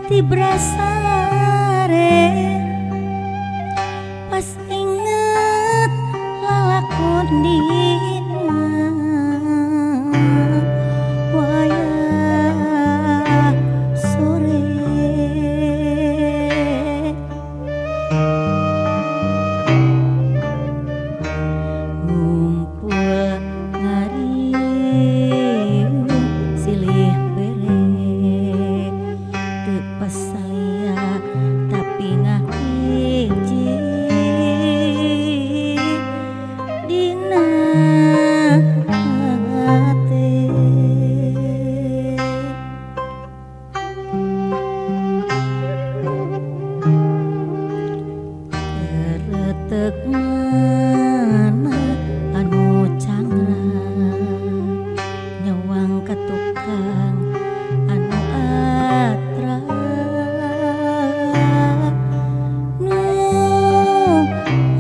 Tibrasare pas inget lalakon dina wayah sore. Ngumpul ngariung silih bere teu pasalia tapi ngahiji dina hate. Keretek mana anu cangra nyawang ka tukang anu atra nu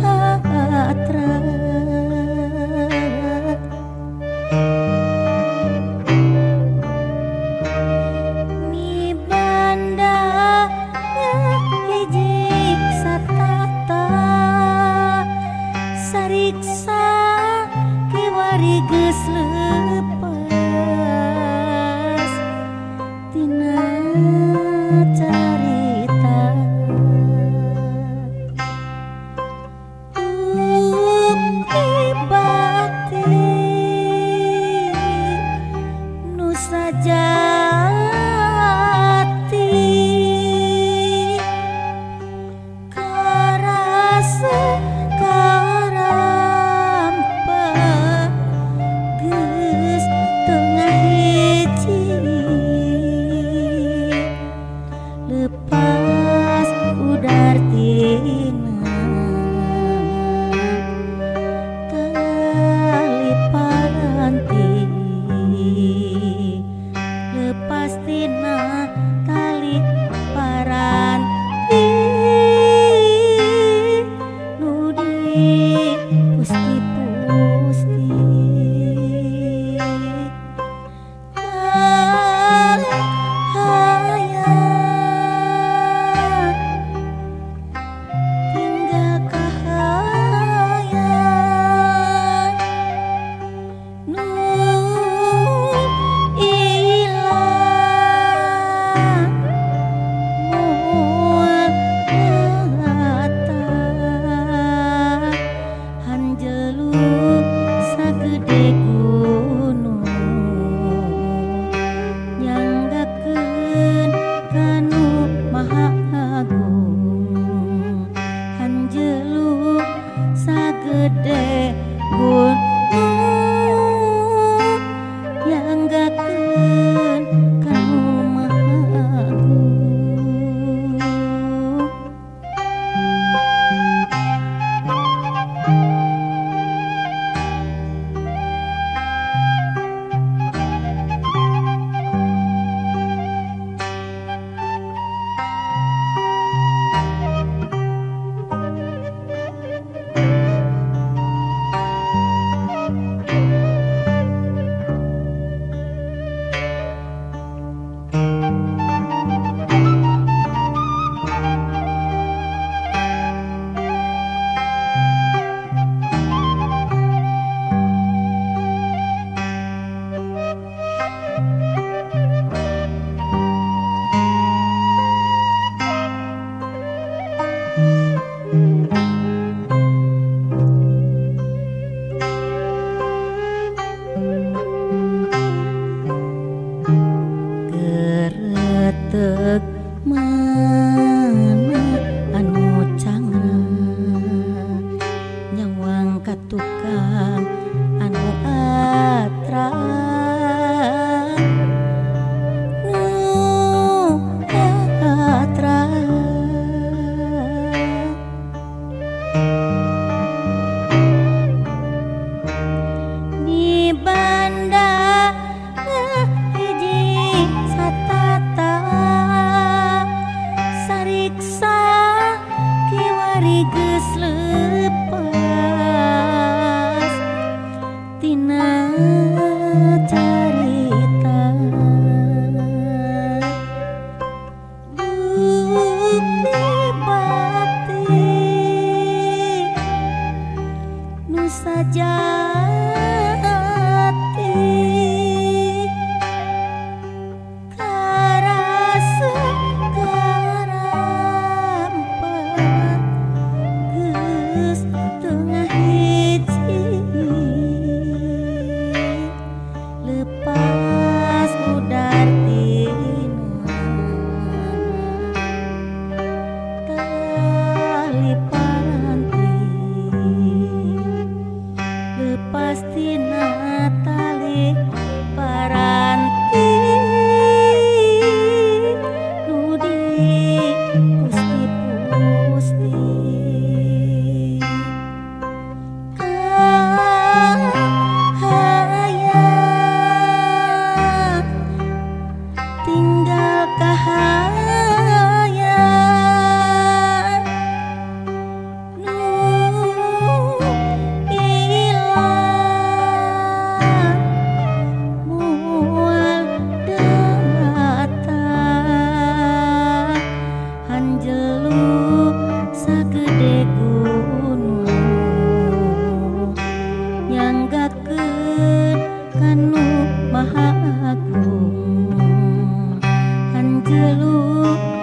atra. Mibanda hiji satata sariksa kiwari geus leupas tina carita. Bukti batin nu sajati karasa karampa geus teu ngahiji lepas udar tina tali paranti, lepas tina tali paranti nu dipusti-pusti. Kahayang tinggal kahayang nu ilang moal datang. Hanjelu sagede gunung nyanggakeun kanu Maha Agung. Hanjelu sagede gunung nyanggakeun kanu Maha Agung. Keretek mana anu cangra nyawang ka tukang anu atra nu atra. Mibanda hiji satata Kahayang nu ilang moal datang hanjelu sagede gunung nyanggakeun kanu maha agung hanjelu.